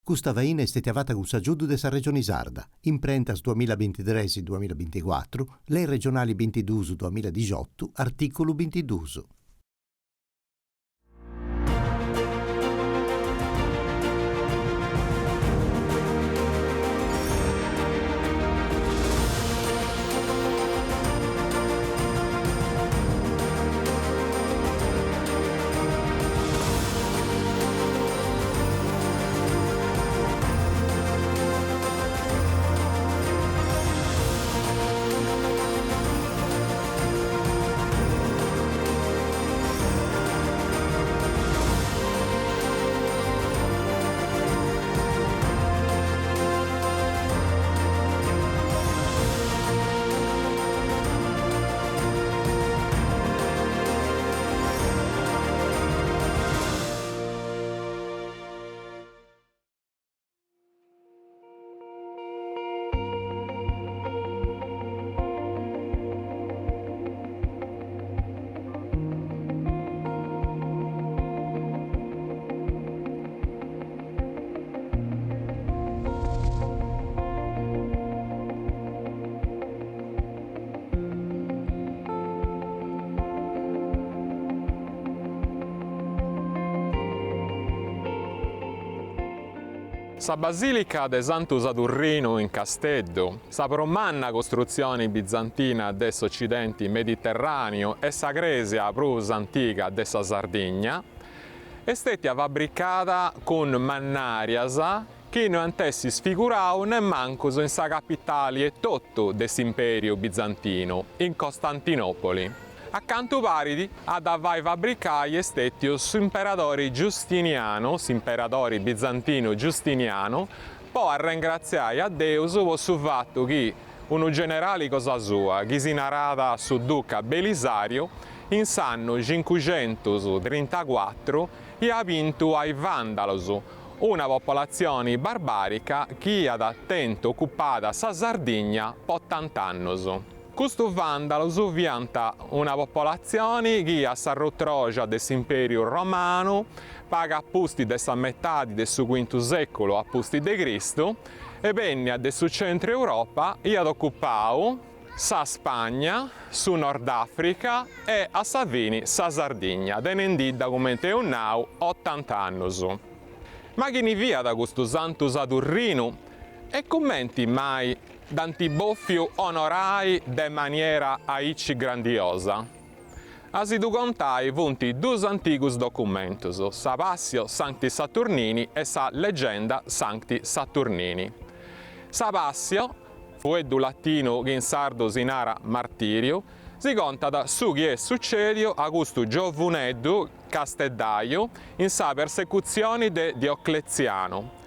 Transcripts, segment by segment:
Custa faina est stètia fata cun s'agiudu de sa Regioni Sarda, imprentas duamillabintitres duamillabinticuatru, Lei regionali bintiduus duamilladixotu, artìculu bintiduus. Sa Basìlica de Santu Sadurrinu in Casteddu, sa prus manna costrutzioni bizantina de s'Ocidenti mediterràneu e sa crèsia prus antiga de sa Sardigna, est stètia fabricada cun mannàrias chi no ant essi sfigurau nemmancus in sa capitali etotu de s'impèriu bizantinu, in Costantinòpoli. A cantu parit, a dda fai fabricai est stètiu s'imperadori Giustinianu, s'imperadori bizantinu Giustinianu, po arrengratziai a Deus po su fatu chi unu generali cosa sua, chi si naràt su duca Belisàriu, in s'annu cincuxentustrintacuatru iat bintu a is Vàndalos, una popolatzioni barbàrica chi iat tentu ocupada sa Sardigna po tant'annus. Custus Vàndalos fiant una popolatzioni chi a s'arrutroxa de s'Impèriu Romanu, pagu a pustis de sa metadi de su cuintu sèculu a pustis de Cristu, e bènnia de su centru Europa, iat ocupau sa Spagna, su Nord Africa e a sa fini sa Sardigna, tenendidda cumenti eus nau otant'annus. Ma chini fiat custu Santu Sadurrinu e cumenti mai dd'ant bòfiu onorai de maniera aici grandiosa? A si ddu contai funt dus antigus documentus, sa Passio Sancti Saturnini e sa Legenda Sancti Saturnini. Sa Passio, fueddu latinu chi in sardu si narat martìriu, si contat su chi est sucèdiu a custu giovuneddu casteddaju in sa persecutzioni de Diocletzianu.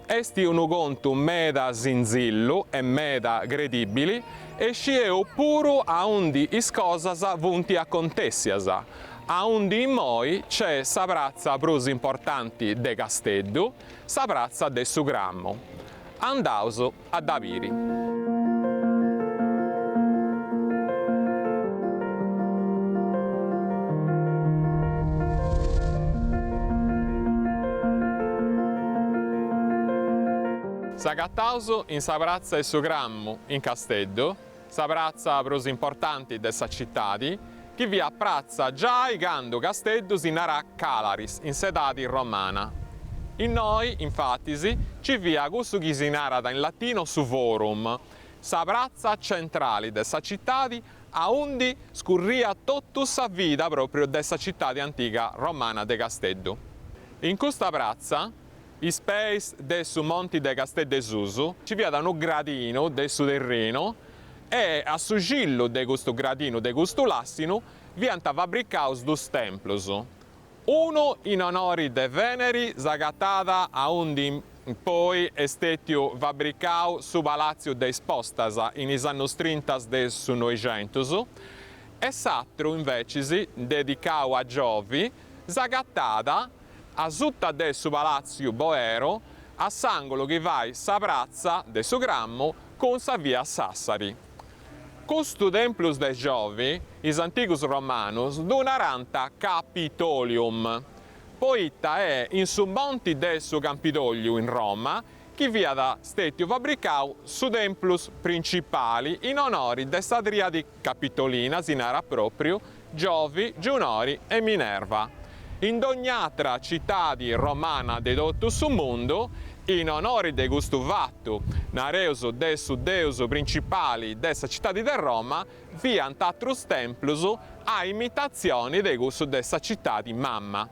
Est unu contu meda sinzillu e meda credìbili e scieus puru aundi is cosas funt acontèssias, aundi immoi c'est sa pratza prus importanti de Casteddu, sa pratza de su Cramu. Andaus a dda biri. S'agataus in sa pratza 'e su Cramu in Casteddu, sa pratza prus importanti de sa citadi, chi fiat pratza giai candu Casteddu si naràt Calaris in s'edadi romana. Innoi, infatis, ci fiat cussu chi si narat in latino su forum, sa pratza centrali de sa citadi aundi scurriat totu sa vida propriu de sa citadi antiga romana de Casteddu. In custa pratza, is peis de su monti de Casteddu 'e Susu, ci fiat unu gradinu de su terrinu e a su cillu de custu gradinu de custu làssinu fiant fabricaus dus templus, unu in onori de Veneri s'agatat aundi poi est stètiu fabricau su Palàtziu de is Postas in is annus trintas de su Noixentus e s'atru invecis dedicau a Giovi s'agatat asuta de su Palàtziu Boero a s'àngulu chi fait sa pratza de su Cramu cun sa via Sassari. Custu templus de Giovi is antigus romanus ddu narànt Capitolium. Poita est in su monti de su Campidogliu in Roma chi fiat stètiu fabricau su templus principali in onori de sa triadi capitolina, si narat pròpriu, Giovi, Giunori e Minerva. In dogn'atra citadi romana de totu su mundu, in onori de custu fatu, nareus de su deus principali de sa citadi de Roma, fiant atrus templus a imitatzioni de cussu de sa citadi mamma.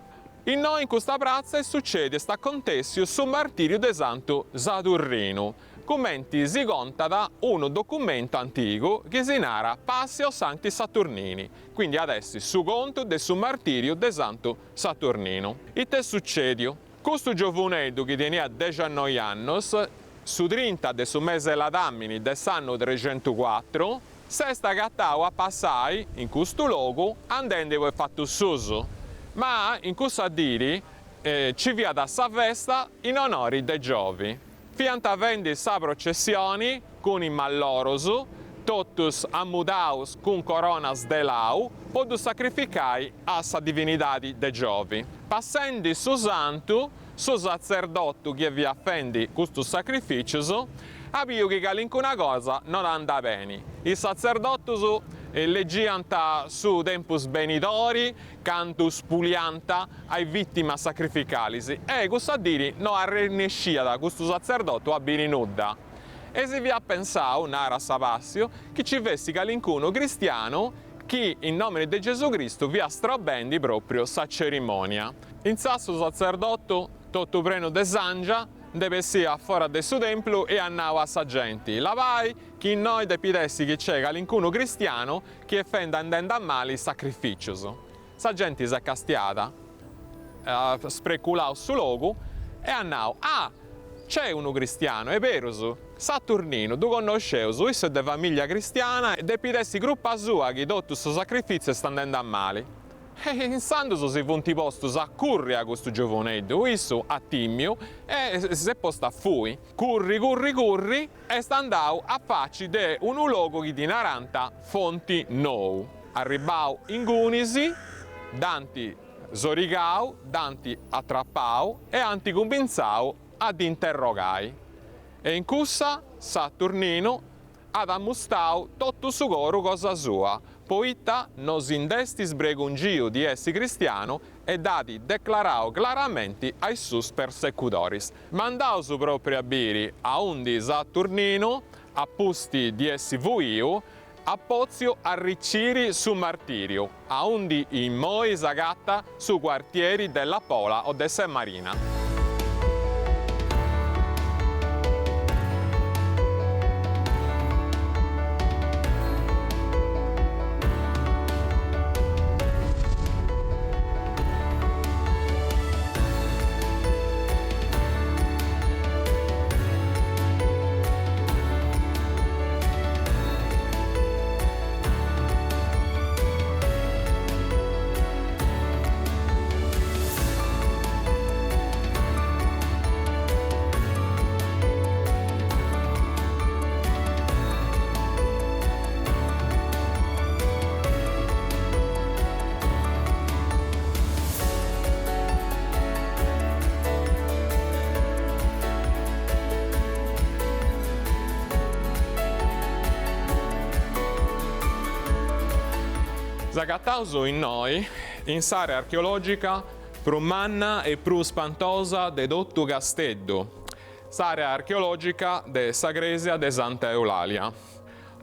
Innoi in custa pratza est sucediu est acontèssiu su martìriu de Santu Sadurrinu, cumenti si contat unu documentu antigu chi si narat Passio Sancti Saturnini, quindi at essi su contu de su martìriu de Santu Saturninu. Ite est sucèdiu? Custu giovuneddu chi teniat dexannoi annus, su trinta de su mese 'e ladàmini de s'annu trexentucuatru, s'est agatau a passai in custu logu andendi po is fatus suus, ma in cussa diri ci fiat sa festa in onori de Giovi. Fiant fendi sa processioni cun is mallorus, totus ammudaus cun coronas de lau po ddus sacrificai a sa divinidadi de Giovi. Passendi su santu, su satzerdotu chi fiat fendi custus sacrificius, at biu chi calincuna cosa non andat beni. Is satzerdotus legiant su tempus benidori candu spuliant a is vìtimas sacrificalis e cussa diri no arrennesciat custu satzerdotu a biri nudda. E si fiat pensau, narat sa Passio, chi ci fessit calincunu cristianu chi in nòmini de Gesù Cristu fiat strobendi pròpriu sa cerimònia. Intzà su satzerdotu, totu prenu de sàngia, nde bessiat a fora de su templu e at nau a sa genti, Labai chi innoi depit essi chi c'est calincunu cristianu chi est fendi andendi a mali is sacrificius. Sa genti s'est castiada, at spreculau su logu e at nau, Ah! C'est unu cristianu, est berus, Saturninu, ddu connosceus, issu est de familia cristiana e depit essi crupa sua chi totu su sacrifitziu est andendi a mali. E insandus si funt postus a curri a custu giovuneddu, issu at timiu e s'est postu a fui. Curri curri curri est andau a faci de unu logu chi ddi narant Fonti Nou. Arribau ingunis, dd'ant sorigau, dd'ant atrapau e ant cumintzau a dd'interrogai. E in cussa, Saturninu at amustau totu su coru cosa sua, poita no si nd'est sbregungiu di essi cristianu e dd'at declarau claramenti a is suus persecudoris. Mandaus propriu a biri aundi Saturninu, a pusti di essi fuiu, at potziu arriciri su martiriu, aundi immoi s'agatat su cuartieri de La Pola o de sa Marina. S'agataus innoi in s'area archeologica prus manna e prus spantosa de totu Casteddu, s'area archeologica de sa cresia de Santa Eulalia,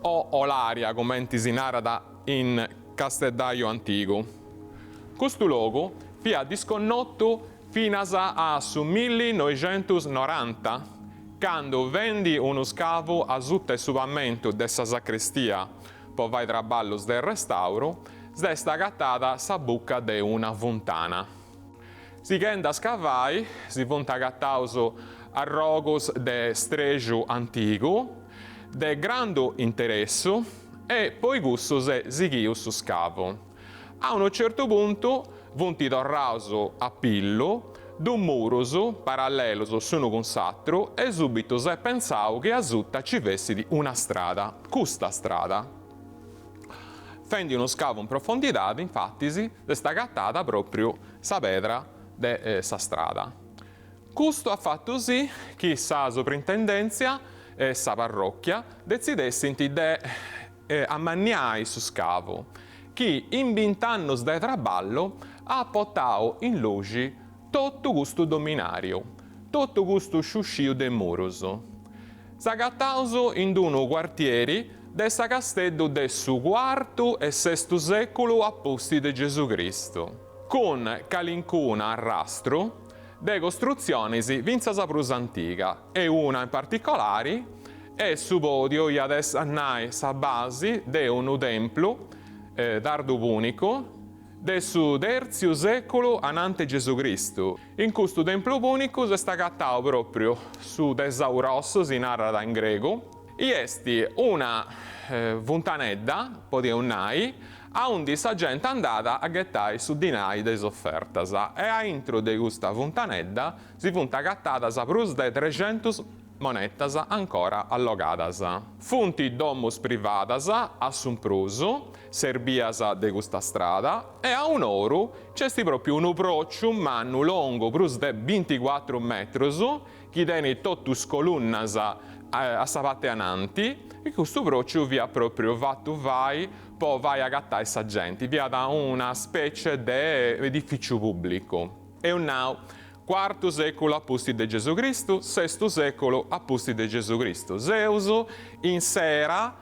o Olaria cumenti si narat in casteddaju antigu. Custu logu fiat disconnotu finas a su millinoixentusnoranta, candu fendi unu scavu asuta 'e su pamentu de sa sacrestia po fai traballus de restauru, s'est agatada sa buca de una funtana. Sighendi a scavai si funt agataus arrogus de strexu antigu de grandu interessu e po cussu s'est sighiu su scavu. A unu certu puntu funt torraus a pillu dus murus parallelus s'unu cun s'atru e subitu s'est pentzau chi asuta ci fessit una strada, custa strada. Fendi unu scavu in profondidadi, infatis, s'est agatada propriu sa pedra. de sa strada. Custu at fatu sì chi sa Soprintendèntzia e sa parròchia detzidessint de ammanniai su scavu, chi in bint'annus de traballu at potau in luxi totu custu dominàriu, totu custu sciusciu de murus. S'agataus in d-unu cuartieri de sa Casteddu de su cuartu e sestu sèculu a pustis de Gesù Cristu, cun calincuna arrastru de costrutzionis fintzas prus antiga e una in particolari est su pòdiu iat essi a nai sa basi de unu templu tardu pùnicu de su tertziu sèculu anante Gesù Cristu. In custu templu pùnicu s'est agatau pròpriu su tesauros, si narat in gregu, i est una funtanedda, podeus nai, aundi sa genti andat a ghetai su dinai de is ofertas e a intru de custa funtanedda si funt agatadas prus de trexentus monetas ancora allogadas. Funt domus privadas a s'imprus, serbias de custa strada e a un'oru nc'est pròpiu unu pròciu mannu longu prus de binticuatru metrus chi tenit totu is colunnas a sa parti ananti e custu pròciu fiat pròpriu fatu fai po fai agatai sa genti, fiat una specie de edificiu pubblicu. Eus nau, cuartu seculu a pustis de Gesù Cristu, sestu seculu a pustis de Gesù Cristu, seus in s'era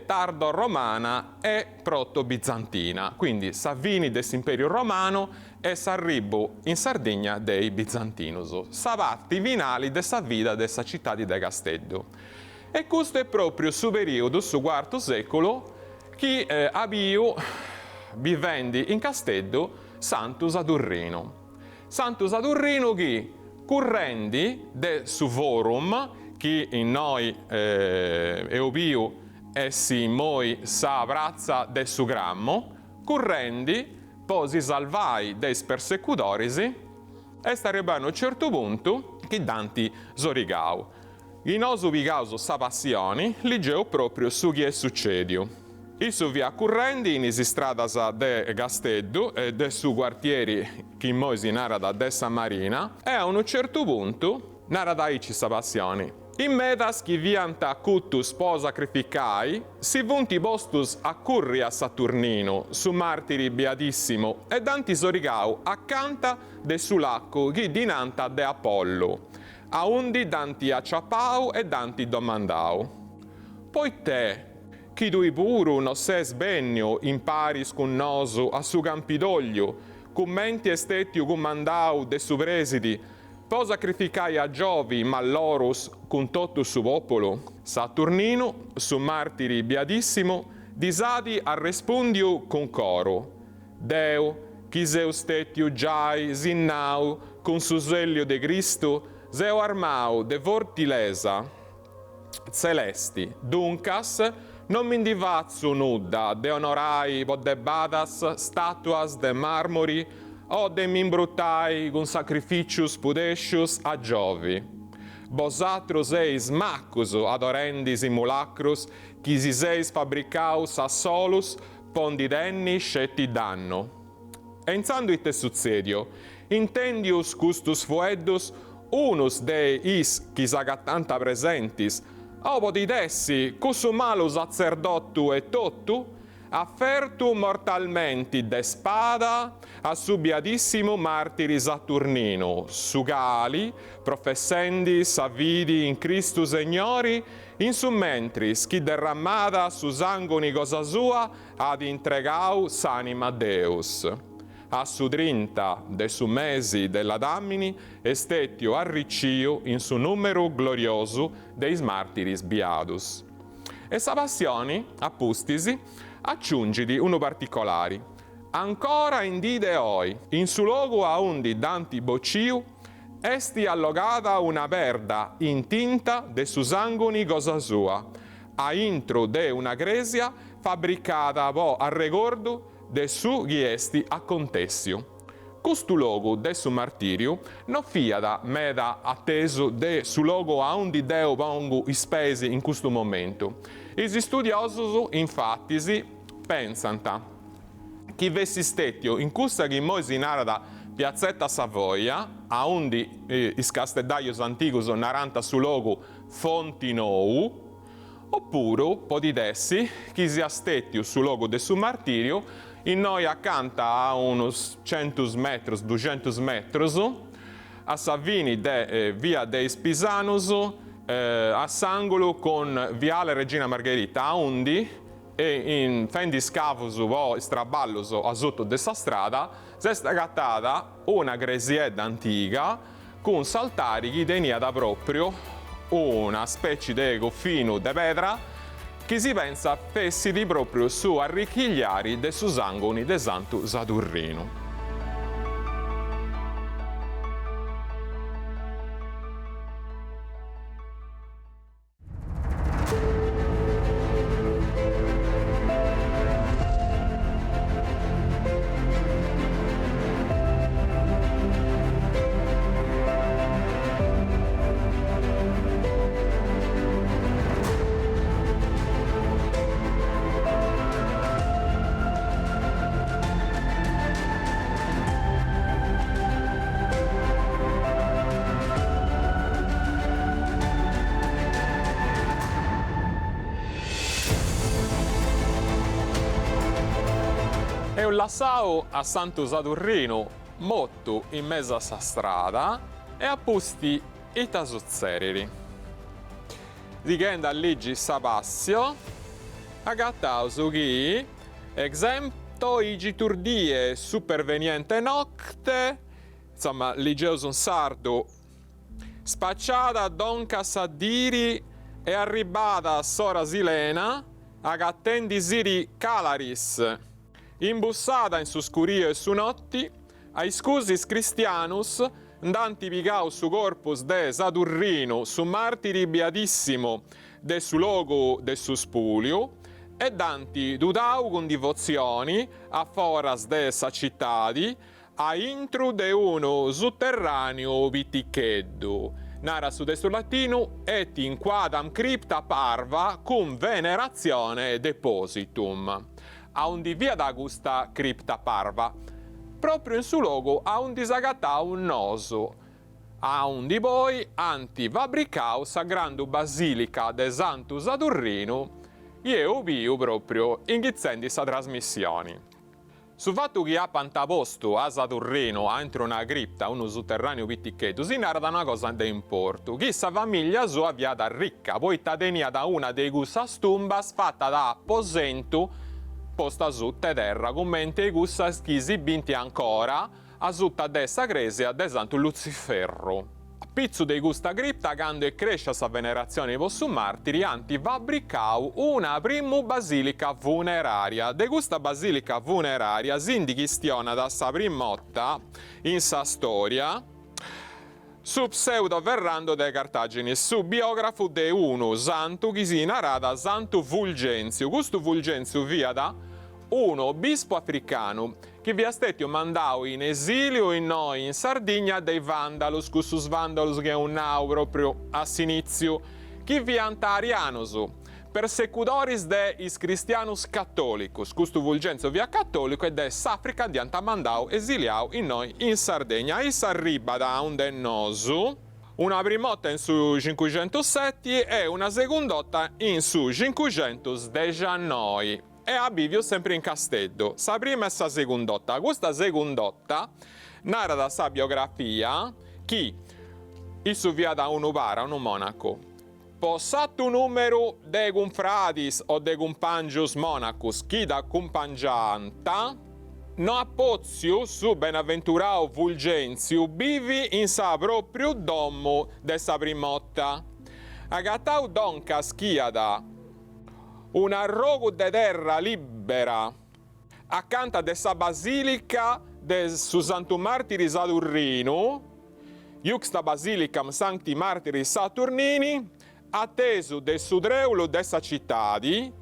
tardo-romana e proto-bizantina, quindi sa fini de s'imperiu romanu e s'arribu in Sardigna de is bizantinus, sa parti finali de sa vida de sa citadi de Casteddu. E custu est pròpriu su perìodu, su cuartu sèculu, chi at biu bivendi in Casteddu Santu Sadurrinu. Santu Sadurrinu chi, currendi de su Forum, chi innoi eus biu essi immoi sa pratza de su Cramu, currendi po si salvai de is persecudoris, est arribau a unu certu puntu chi dd'ant sorigau. Chi nosu pigaus sa Passioni, ligeus pròpriu su chi est sucèdiu. Issu fiat currendi in is istradas de Casteddu e de su cuartieri chi immoi si narat de sa Marina e a unu certu puntu, narat aici sa Passioni, In medas chi fiant acutus po sacrificai, si funt postus a curri a Saturninu, su màrtiri biadissimu, e dd'ant sorigau acanta de su lacu chi ddi nant de Apollu. Aundi dd'ant aciapau e dd'ant domandau, Poite chi tui puru no ses benniu in paris cun nosu a su Campidogliu, cumenti est stetiu cumandau de su presidi, po sacrificai a Giovi Mallorus cun totu su populu? Saturninu, su martiri biadissimu, ddis at arrespundiu cun coru, Deu, chi seu stetiu giai sinnau cun su selliu de Cristu, seu armau de fortilesa tzelesti, duncas non mi ndi fatzu nudda de onorai po debadas statuas de marmuri o de m'imbrutai cun sacrificius pudescius a Giovi. Bosatrus seis macus adorendi simulacrus chi si seis fabricaus a solus po ndi tenni sceti dannu. E intzandu ite est sutzediu? Intendius custus fueddus, unus de is chi s'agatant presentis, O podit essi cussu malu satzerdotu etotu, at fertu mortalmenti de spada a su biadissimu martiri Saturninu, su cali, professendi sa fidi in Cristu Segnori, In su mentris chi derramada su sànguni cosa sua at intregau s'ànima a Deus. A su trinta de su mesi de ladàmini est stètiu arricìu in su nùmeru gloriosu de is màrtiris biadus. E sa Passioni, a pustis, aciungit unu particolari, Ancora in dì de oi, in su logu aundi dd'ant bocìu, Esti allogada una perda intinta de su sànguni cosa sua, a intru de una crèsia fabricada po arregordu de su chi esti acontèssiu. Custu logu de su martìriu no fiat meda atesu de su logu aundi deu pongu is peis in custu momentu. Is istudiosus, infatis, pentzant chi fessit stètiu in cussa chi immoi si narat. Piazzetta Savoia, aundi is casteddajus antigus narant su logu Fonti Nou, opuru podit essi chi siat stètiu su logu de su martìriu, innoi acanta a unus centus metrus, duxentus metrus, a sa fini de via de is Pisanus, a s'àngulu cun viale Regina Margherita, aundi e in fendi iscavus po is traballus asutu de sa strada, s'est agatada una cresiedda antiga cun s'altari chi teniat pròpriu una speci de cofinu de pedra chi si pensat fessit pròpriu su arrichigliari de su sànguni de Santu Sadurrinu. Eus lassau a Santu Sadurrinu motu in mesu a sa strada e a pusti ita sutzerit? Sighendi a ligi sa Passio agataus chi Exempto igitur die superveniente nocte, insoma ligeus in sardu, Spaciada doncas sa diri e arribada s'ora silena, agatendisiri Calaris, imbussada in su scuriu 'e su notti, a iscusi is cristianus nd'ant pigau su corpus de Sadurrinu, su martiri biadissimu de su logu de su Spuliu, e dd'ant tudau cun divotzioni a foras de sa citadi, A intru de unu suterràniu piticheddu, narat su testu latinu, et in quadam crypta parva cum veneratione depositum. Aundi fiat custa cripta parva? Pròpriu in su logu aundi s'agataus nosu, aundi poi ant fabricau sa grandu basìlica de Santu Sadurrinu, chi eus biu pròpriu inghitzendi sa trasmissioni. Su fatu chi apant postu a Sadurrinu a intro una cripta, unu suterràniu piticheddu, si narat una cosa de importu, chi sa famìllia sua fiat ricca, poita teniat una de cussas tumbas fata da aposentu posta sutta 'e terra, cumenti cussas chi si bint ancora asuta de sa crèsia de Santu Lutziferru. A pitzu de custa cripta, candu est crèscia sa veneratzioni po su màrtiri, ant fabricau una primu basìlica funerària. De custa basìlica funerària si ndi chistionat sa prima 'orta in sa stòria su Pseudo Ferrando de Cartàginis, su biògrafu de unu santu chi si narat Santu Fulgèntziu. Custu Fulgèntziu fiat unu obispu africanu chi fiat stètiu mandau in esìliu innoi in Sardigna de is Vàndalus, cussus Vàndalus chi eus nau pròpriu a s'inìtziu, chi fiant arianus, persecudoris de is cristianus catòlicus. Custu Fulgèntziu fiat catòlicu e de s'Àfrica dd'iant mandau esiliau innoi in Sardegna. Issu arribat aund'e nosu una prima 'orta in su cincuxentusseti e una segunda 'orta in su cincuxentusdexianoi. E at biviu sempri in Casteddu, sa prima e sa segunda 'orta. Custa segunda 'orta, narat sa biografia, chi issu fiat unu para, unu monacu, po s'atu numeru de cunfradis o de cumpangius monacus chi dd'acumpangiànt, no at potziu su benaventurau Fulgentziu bivi in sa propriu domu de sa prima 'orta. Agatau doncas chi at Un'arrogu de terra lìbera acanta de sa Basìlica de su Santu Màrtiri Sadurrinu, iuxta Basilicam Sancti Martyris Saturnini, atesu de su trèulu de sa citadi,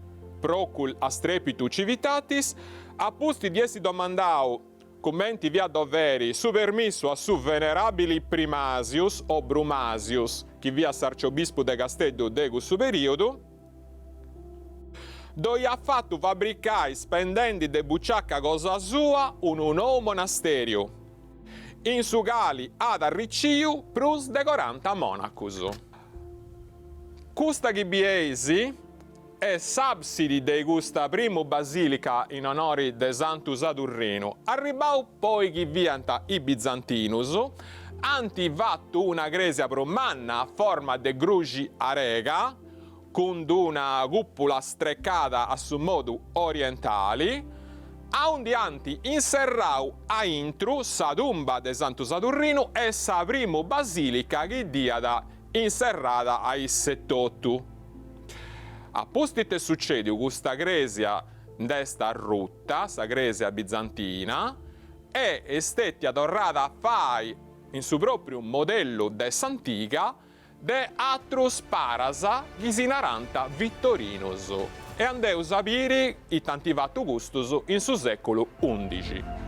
procul a strepitu civitatis, a pustis di essi domandau Cumenti fiat doveri, su permissu a su venerabili Primasius o Brumasius, chi fiat s'arciobispu de Casteddu de cussu periodu, ddoi at fatu fabricai spendendi de buciaca cosa sua unu nou monasteriu. in su cali at arricìu prus de coranta monacus. Custa chi bieis est s'absidi de custa primu basilica in onori de Santu Sadurrinu, arribau poi chi fiant is bizantinus, ant fatu una cresia prus manna a forma de gruxi arega, cun d'una cùpula strecada a su modu orientali, aundi ant inserrau a intru sa tumba de Santu Sadurrinu e sa primu basìlica chi dd'iat inserrada a issa etotu. A pustis ita est sucèdiu custa crèsia nd'est arruta, sa crèsia bizantina, e est stètia torrada a fai in su pròpriu modellu de s'antiga, de atrus paras chi si narant Vitorinus e andeus a biri ita ant fatu custus in su seculu undixi.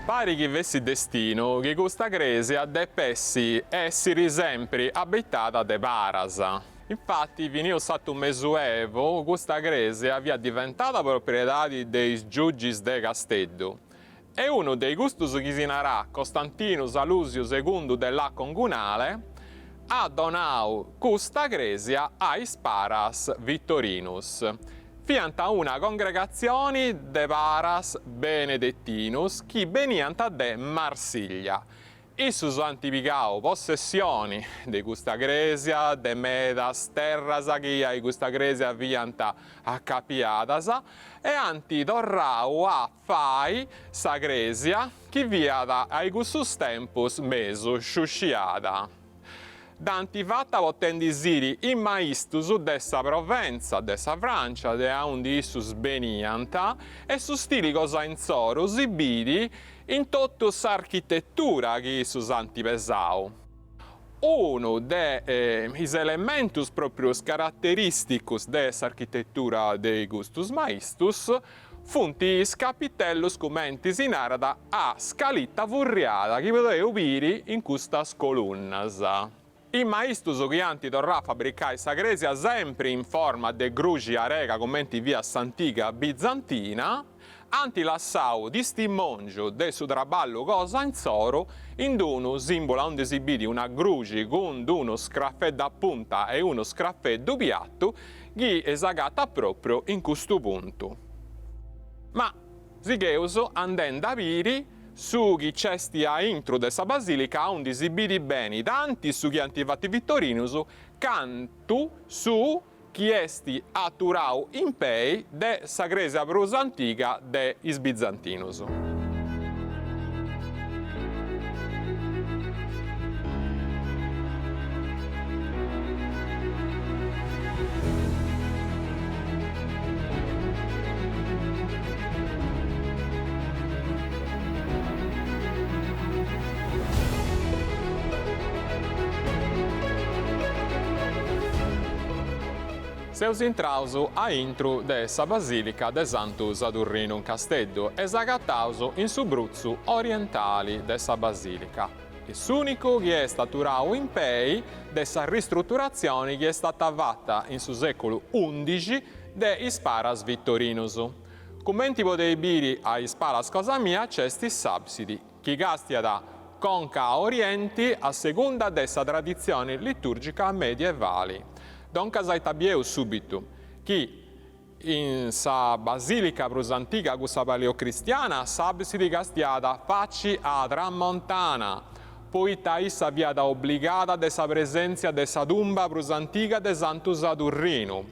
Parit chi fessit destinu chi custa crèsia depessit èssiri sempri abitada de paras. Infati, finiu s'atu mesuevu, custa crèsia fiat diventada propriedadi de is giugis de Casteddu e unu de custus chi si naràt Costantinu Salusiu Segundu de Lacon Gunale at donau custa crèsia a is paras Vitorinus. Fiant una congregatzioni de paras benedetinus chi beniant de Marsiglia. Issus ant pigau possessioni de custa crèsia, de medas terras chi a custa crèsia fiant acapiadas e ant torrau a fai sa crèsia chi fiat a cussus tempus mesu sciusciada. Dd'ant fata portendisiri is maistus de sa Proventza, de sa Francia, de aundi issus beniant, e su stili cosa intzoru si bidi in totu s'architetura chi issus ant pesau. Unu de is elementus proprius carateristicus de s'architetura de custus maistus Funt is capitellus cumenti si narat a scalita furriada chi podeus biri in custas colunnas. Is maistus chi ant torrau a fabricai sa crèsia sempri in forma de gruxi arega cumenti fiat s'antiga bizantina, ant lassau tistimòngiu de su traballu cosa intzoru in d-unu sìmbulu aundi si bidi una gruxi cun d-unu scrafeddu a punta e unu scrafeddu piatu chi s'agatat pròpriu in custu puntu. Ma sigheus andendi a biri su chi nc'est aintru de sa basìlica aundi si bidit beni tanti su chi ant fatu is Vitorinus cantu su chi est aturau in pei de sa crèsia prus antiga de is bizantinus. Seus intraus a intru de sa Basilica de Santu Sadurrinu in Casteddu e s'agataus in su brutzu orientali de sa Basilica. Est s'ùnicu chi est aturau in pei de sa ristruturatzioni chi est stata fata in su sèculu undixi de is paras vitorinus. Cumenti podeis biri a is palas cosa mia nc'est s'àbsidi, chi càstiat conca a orienti a segunda de sa traditzioni litùrgica medievali. Doncas ita bieus subitu, chi In sa basìlica prus antiga, cussa paleocristiana, s'àbsidi castiat faci a tramontana, poita issa fiat obligada de sa presèntzia de sa tumba prus antiga de Santu Sadurrinu.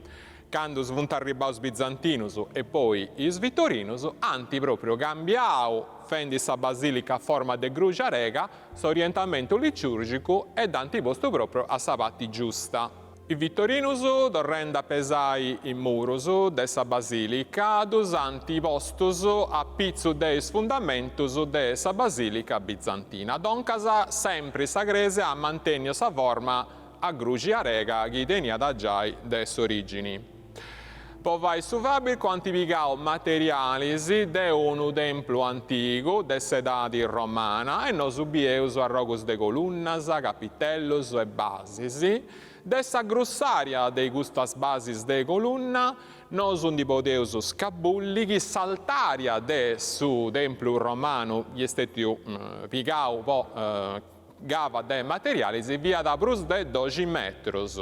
Candu funt arribbaus bizantinus e poi is vitorinus, ant pròpriu cambiau, fendi sa basìlica a forma de gruxi arega, s'orientamentu litùrgicu e dd'ant postu pròpriu a sa parti giusta. Is Vitorinus, torrendi a pesai is murus de sa basìlica, ddus ant postus a pitzu de is fundamentus de sa basìlica bizantina. Doncas, sempri sa crèsia at mantènniu sa forma a gruxi arega chi teniat giai de s'orìgini. Po fai su fàbricu ant pigau materialis de unu templu antigu de s'edadi romana e nosu bieus arrogus de colunnas, capitellus e basis. De sa grussària de custas basis de colunna nosu ndi podeus scabulli chi s'altària de su templu romanu chi est stètiu pigau po gava de materialis fiat prus de doxi metrus.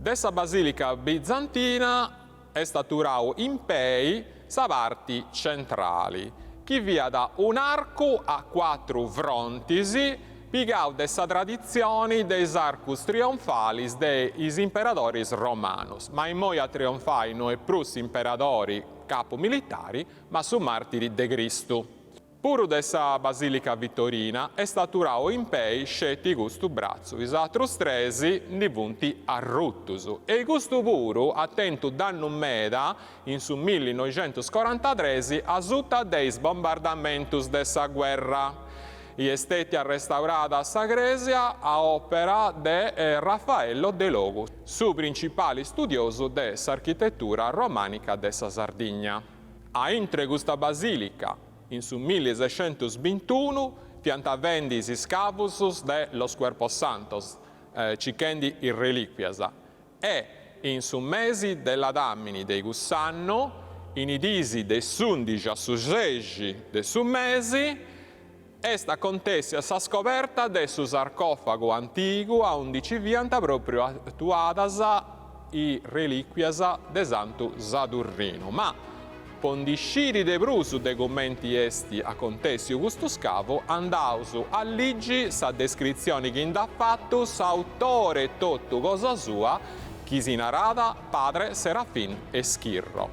De sa basìlica bizantina est aturau in pei sa parti centrali, chi fiat un'arcu a cuatru frontis pigau de sa traditzioni de is arcus trionfalis de is imperadoris romanus, ma immoi a trionfai no est prus s'imperadori capu militari, ma su martiri de Cristu. Puru de sa Basìlica Vitorina est aturau in pei sceti custu bratzu, is atrus tres ndi funt arrutus e custu puru at tentu dannu meda in su millinoixentuscorantatres asuta de is bombardamentus de sa guerra. I est stètia restaurada sa crèsia a òpera de Raffaello Delogu, su principali studiosu de s'architetura romànica de sa Sardigna. A intre custa basìlica, in su millisescentusbintunu, fiant fendi is iscavus de Los Cuerpos Santos, circhendi is relìquias, e in su mesi de ladàmini de cuss'annu, in is diis de s'undixi a su sexi de su mesi, est acontèssia sa scoberta de su sarcòfagu antigu aundi ci fiant pròpriu atuadas is relìquias de Santu Sadurrinu. Ma po ndi sciri de prus de cumenti est acontèssiu custu scavu andaus a ligi sa descritzioni chi nd'at fatu s'autore etotu cosa sua chi si narat Padre Serafin Eschirro.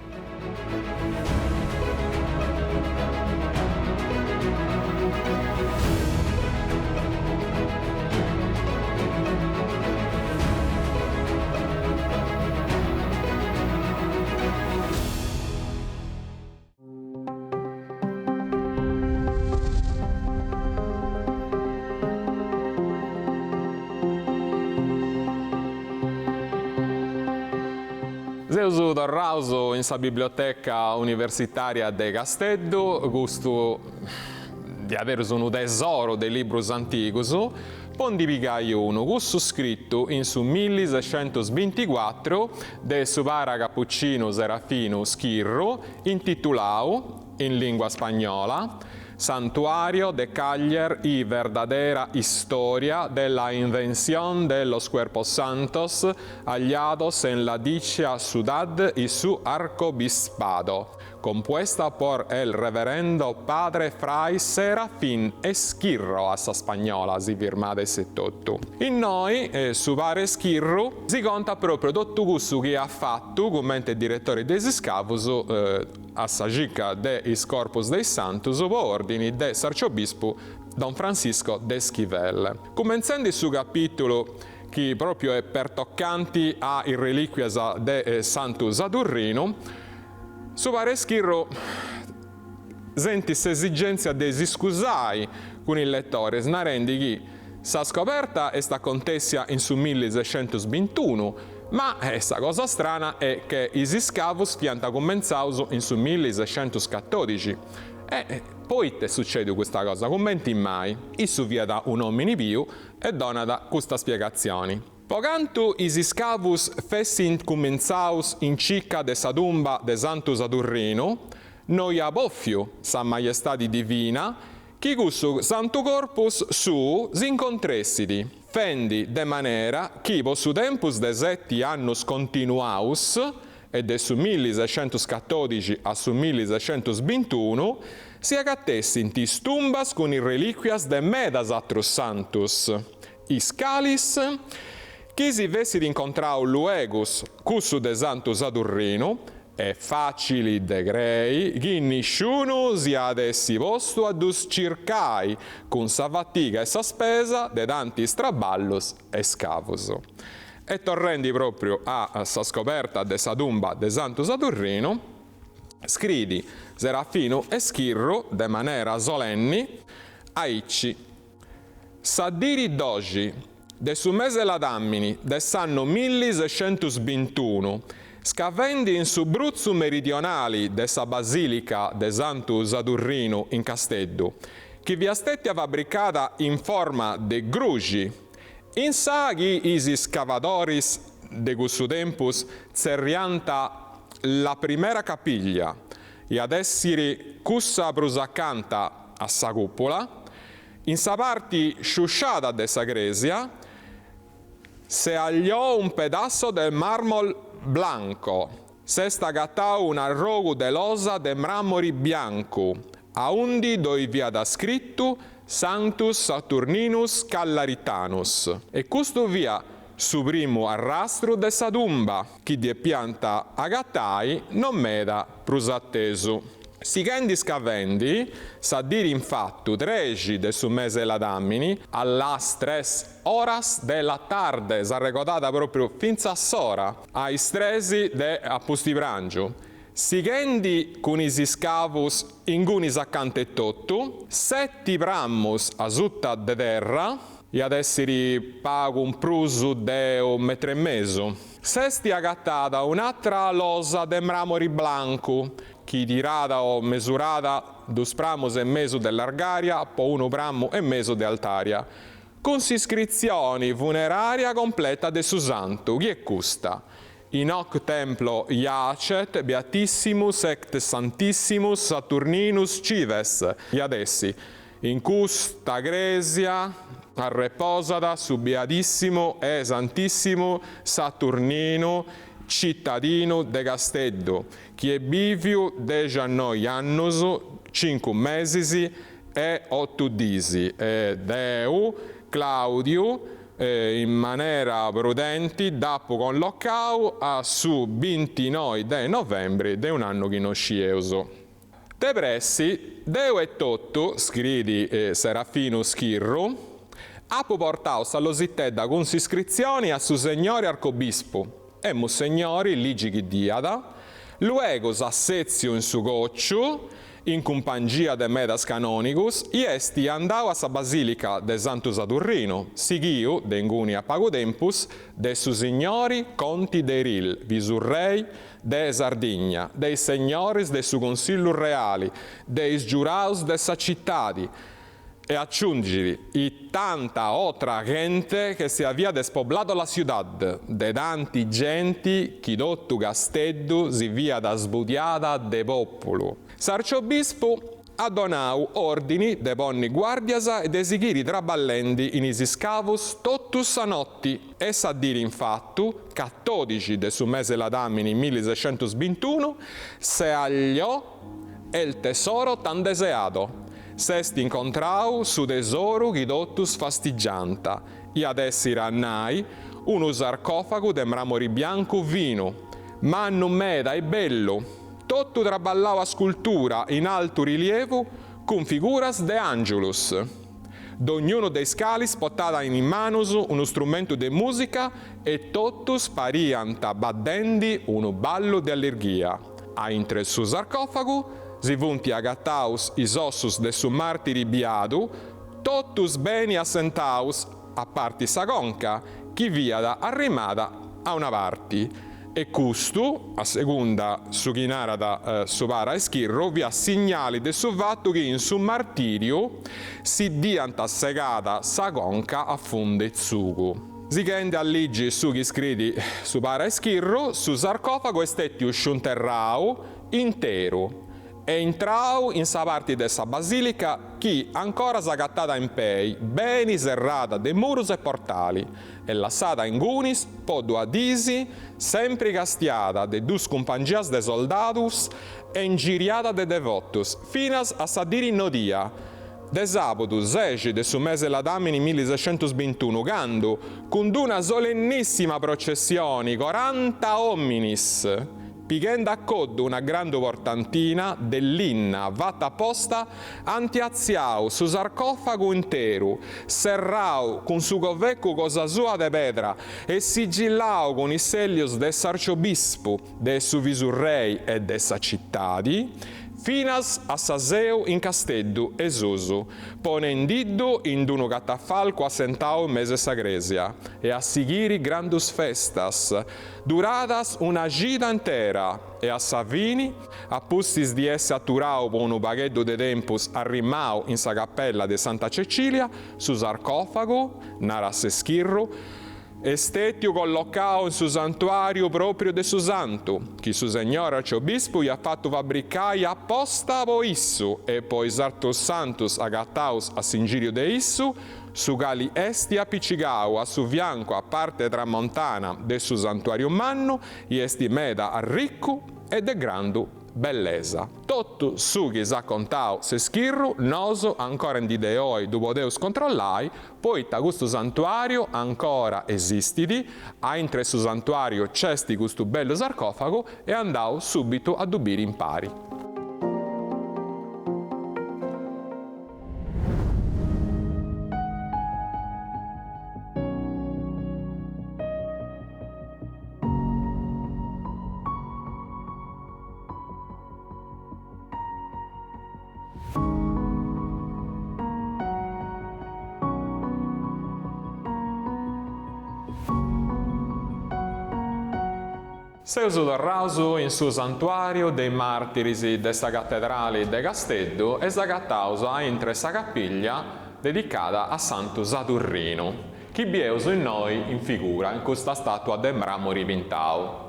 Seus torraus in sa biblioteca universitària de Casteddu, custu diaderus unu tesoru de librus antigus, po ndi pigai unu, cussu scritu in su millisescentusbinticuatru de su para capucinu Serafinu Schirru, intitulau, in lingua spagnola, Santuario de Càglier y verdadera historia de la invención de los cuerpos santos hallados en la dicha ciudad y su arcobispado, compuesta por el reverendo padre fray Serafín Esquirro, a sa spagnola si firmat isse etotu. Innoi su pare Eschirru si contat pròpriu totu cussu chi at fatu cumenti diretori de is iscavus a sa circa de is corpus de is santus po òrdini de s'arciobispu Don Francisco de Esquivel. Cumentzendi su capìtulu chi pròpriu est pertocanti a is relìquias de Santu Sadurrinu, Su pare Eschirru sentit s'esigèntzia de s'iscusai cun is letores narendi chi sa scoberta est acontèssia in su millisescentusbintunu, ma sa cosa strana est che is iscavus fiant cumentzaus in su millisescentuscatòdixi. E poita est sucèdiu custa cosa? Cumenti mai? Issu fiat un'òmini piu e donat custa spiegatzioni. Po cantu is iscavus fessint cumentzaus in cica de sa tumba de Santu Sadurrinu, no iat bòfiu sa Majestadi Divina chi cussu Santu Corpus suu s'incontressit, fendi de manera chi po su tempus de seti annus continuaus, e de su millisescentuscatòdixi a su millisescentusbintunu, si agatessint is tumbas cun is relìquias de medas atrus santus. Is calis, chi si fessit incontrau luegus cussu de Santu Sadurrinu, est facili de crei chi nisciunu s'iat essi postu a ddus circai cun sa fatiga e sa spesa de tantis traballus e scavus. E torrendi propriu a sa scoberta de sa tumba de Santu Sadurrinu, scriit Serafinu Eschirru de manera solenni aici, Sa diri doxi de su mese ladàmini de s'annu millisescentusbintunu. Scavendi in su brutzu meridionali de sa Basìlica de Santu Sadurrinu in Casteddu, chi fiat stètia fabricada in forma de gruxi, in sa chi is iscavadoris de cussu tempus tzerriànt la primera capiglia, iat èssiri cussa prus acanta a sa cùpula, in sa parti sciusciada de sa crèsia, Se halló un pedazo de mármol blanco, s'est agatau un'arrogu de losa de mràmori biancu, aundi ddoi fiat scritu Sanctus Saturninus Callaritanus. E custu fiat su primu arrastru de sa tumba, chi depiant agatai no meda prus atesu. Sighendi scavendi, sa diri infatu, trexi de su mese 'e ladàmini, a las tres oras de la tarde, s'arregodat pròpriu fintzas s'ora, a is tres de a pustipràngiu, sighendi cun is iscavus ingunis acanta etotu, seti prammus asuta de terra, iat èssiri pagu in prus de u' metru e mesu. S'est agatada un'atra losa de mràmori blancu, chi tirada o mesurada dus pramus e mesu de largària po unu pramu e mesu de altària, cun s'iscritzioni funerària completa de su santu, chi est custa, In hoc templo iacet beatissimus et sanctissimus Saturninus cives, iat essi, In custa crèsia arreposat su beadissimu e santissimu Saturninu citadinu de Casteddu, chi est bìviu dexianoi annus, cincu mesis e otu dis, e deu, Clàudiu, in manera prudenti dd'apu collocau a su bintinoi de novembri de un'annu chi no scieus. De pressi, deu etotu, scriit Serafinu Schirru, apu portau sa lositedda cun s'iscritzioni a su segnori arcobispu e mussegnori ligi chi dd'iat, luegus at sètziu in su còciu, in cumpangia de medas canònigus, i est andau a sa Basìlica de Santu Sadurrinu, sighiu, de inguni a pagu tempus, de su signori Conti de Erill, visurrei de Sardigna, de is segnoris de su Consillu Reali, de is giuraus de sa citadi, e aciungit, y tanta otra gente que se havia despoblado la ciudad, de tanti genti chi totu Casteddu si fiat sbudiada de populu. S'arciobispu at donau òrdini de ponni guàrdias e de sighiri traballendi in is iscavus totu sa noti e sa diri infatu, catòdixi de su mese ladàmini millisescentusbintunu, se halló el tesoro tan deseado, s'est incontrau su tesoru chi totus fastigiànt, iat èssiri a nai unu sarcòfagu de mràmori biancu finu, mannu meda e bellu, Totu traballau a scultura in altu rilievu cun figuras de àngiulus, dognunu de is calis portàt in is manus unu strumentu de mùsica e totus pariant baddendi unu ballu de allirghia. A intre su sarcòfagu si funt agataus is ossus de su màrtiri biadu, totus beni assentaus a parti sa conca, chi fiat arrimada a una parti, e custu, a segunda su chi narat su para Schirru, fiat signali de su fatu chi in su martìriu si dd'iant segada sa conca a fund'e tzugu. Sighendi a ligi su chi scriit su para Schirru, su sarcòfagu est stètiu sciunterrau interu e intrau in sa parti de sa basìlica chi ancora s'agatada in pei, beni serrada de murus e portali, e lassada ingunis po duas dis, sempri castiada de dus cumpangias de soldadus e ingiriada de devotus, finas a sa diri nodia, de sàbudu sexi de su mese ladàmini millisescentusbintunu, candu, cun d'una solennissima processioni, coranta òminis, Pighendi a coddu una grandu portantina de linna fata aposta, ant atziau su sarcòfagu interu, serrau cun su covecu cosa sua de pedra e sigillau cun is sèllius de s'arciobispu, de su visurrei e de sa citadi. Finas a sa Seu in Casteddu 'e susu, ponendiddu in d'unu catafalcu assentau in mesu 'e sa crèsia, e a sighiri grandus festas, duradas una cida intera, e a sa fini, a pustis di essi aturau po unu pagheddu de tempus arrimau in sa capella de Santa Cecilia, su sarcòfagu, narat s'eschirru, Est stètiu collocau in su santuàriu pròpriu de su santu, chi su segnori arciobispu iat fatu fabricai aposta po issu e po is artrus santus agataus a s'ingìriu de issu, su cali esti apicigau a su fiancu a parte tramontana de su santuàriu mannu i esti meda arriccu e de grandu bellesa. Totu su chi s'at contau s'eschirru, nosu ancora in dì de oi ddu podeus controllai, poita custu santuàriu ancora esistit, aintre su santuàriu nc'est custu bellu sarcòfagu e andaus subitu a ddu biri impari. Seus torraus in su Santuàriu de is Màrtiris de sa Catedrali de Casteddu e s'agataus aintre sa capiglia dedicada a Santu Sadurrinu, chi bieus innoi in figura in custa stàtua de mràmuri pintau.